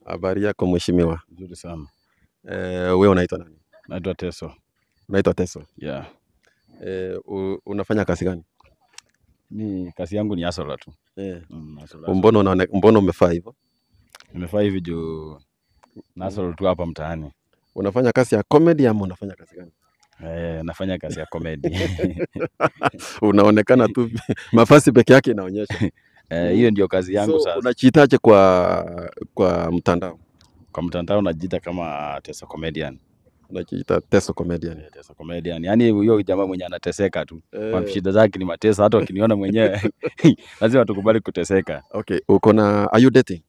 Habari yako mheshimiwa? Nzuri sana. Wewe unaitwa nani? Naitwa Teso. Unaitwa Teso. Yeah. Unafanya kazi gani? Mi kazi yangu ni hustler tu. Hustler. Mbona umefaa hivyo? Nimefaa hivi juu na hustle tu hapa mtaani. Unafanya kazi ya comedy ama unafanya kazi gani? Nafanya kazi ya comedy. Unaonekana tu mavazi peke yake inaonyesha. Hiyo ndio kazi yangu So, sasa. Unajiitaje kwa mtandao? Kwa mtandao najiita kama Teso Comedian. Unajiita Teso Comedian. Teso Comedian. Yaani huyo jamaa mwenye anateseka tu. Kwa shida zake ni mateso, hata wakiniona mwenyewe lazima tukubali kuteseka. Okay, uko na, are you dating?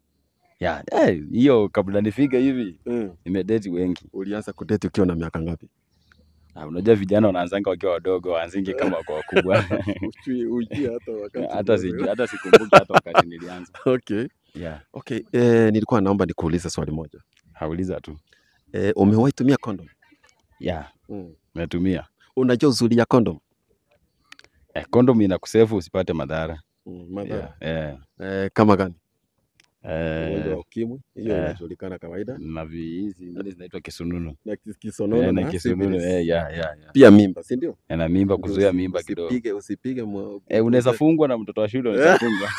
Yeah, hiyo kabla nifike hivi nimedate wengi. Ulianza kudate ukiwa na miaka ngapi? Unajua vijana wanaanzanga wakiwa wadogo, waanzingi kama wako wakubwa. Ujui hata wakati Hata mdogo. sijui, hata sikumbuki hata wakati nilianza. Okay. Yeah. Okay, nilikuwa naomba nikuulize swali moja. Hauliza tu. Umewahi tumia condom? Yeah. Nimetumia. Unajua uzuri ya condom? Condom inakusave usipate madhara. Madhara. Yeah, yeah. Kama gani? Ugonjwa wa ukimwi, hiyo inajulikana kawaida. Na hizi zingine zinaitwa kisununu. Na kisonono Na na kisununu, syphilis. yeah, yeah, yeah. Pia mimba, si ndio? Na mimba, Ndio, kuzuia mimba kidogo. Usipige Unaweza fungwa na mtoto wa shule, unaweza fungwa.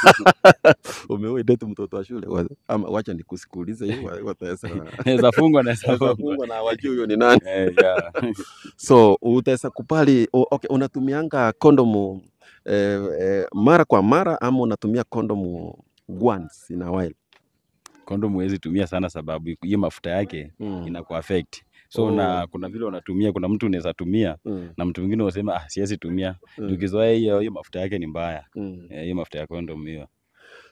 Umewahi date mtoto wa shule? Ama wacha nikusikuulize hiyo, wataweza Naweza fungwa, naweza Naweza fungwa. fungwa na hawajui huyo ni nani. Yeah. So utaweza kubali, okay, unatumianga kondomu mara kwa mara ama unatumia kondomu once in a while? Kondomu huwezi tumia sana sababu hiyo mafuta yake inakuaffect. So na kuna vile unatumia, kuna mtu unaweza tumia na mtu mwingine unasema siwezi tumia. Ukizoea hiyo mafuta yake ni mbaya. Hiyo mafuta ya kondomu hiyo.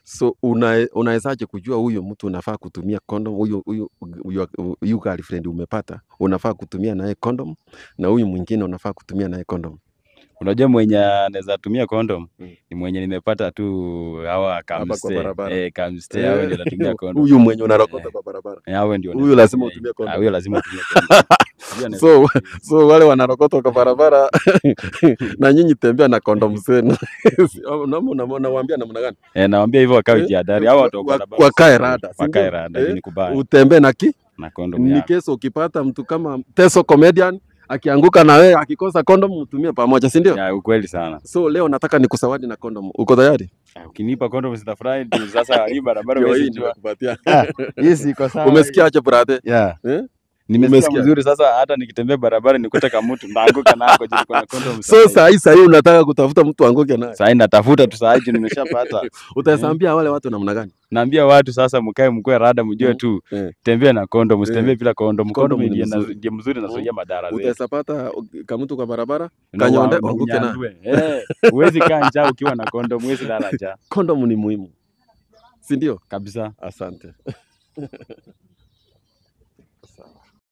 So unawezaje kujua huyu mtu unafaa kutumia condom, huyu girlfriend umepata unafaa kutumia naye condom na huyu mwingine unafaa kutumia naye condom? Unajua mwenye anaweza tumia condom ni mwenye nimepata tu hawa Hapa kwa kamste. barabara. Kamste hao ndio anatumia condom. Huyu mwenye unarokota kwa barabara. Hao ndio Huyu wanaweza lazima tumia. utumie condom. Huyo lazima utumie condom. Huyo anaweza tumia. So wale wanarokota kwa barabara na nyinyi tembea na condom zenu. Unawaambia namna gani? Nawaambia hivyo wakae jihadhari. Hao watu wa barabara Wakae rada, si wakae ndio? rada, ni kubaya. Utembee na ki? Na condom Ni yako. kesho ukipata mtu kama Teso Comedian akianguka na wewe akikosa condom mtumie pamoja, si ndio? Ya, ukweli sana. So leo nataka nikusawadi na condom. Uko tayari? Ukinipa condom sitafurahi tu sasa hii barabara Ndio huwezi hii jua. nimekupatia. Hii si iko sawa. Umesikia aje brother? Yeah. Nimesikia Umesikia? mzuri sasa, hata nikitembea barabara nikute kama mtu naanguka nako juu niko na condom. So saa hii, saa hii unataka kutafuta mtu anguke naye. Saa hii natafuta tu, saa hii nimeshapata. Utaambia wale watu namna gani? Naambia watu sasa mkae mkue rada, mjue tu tembea na condom, usitembee bila condom. Condom Condom ni mzuri. ndiye mzuri nazuia madhara zetu. Utaweza pata kama mtu kwa barabara, Na kanyonde, uanguke naye. unyandue. Huwezi kaa njaa ukiwa na condom, huwezi lala njaa. Condom ni muhimu. Si ndio? Kabisa. Asante.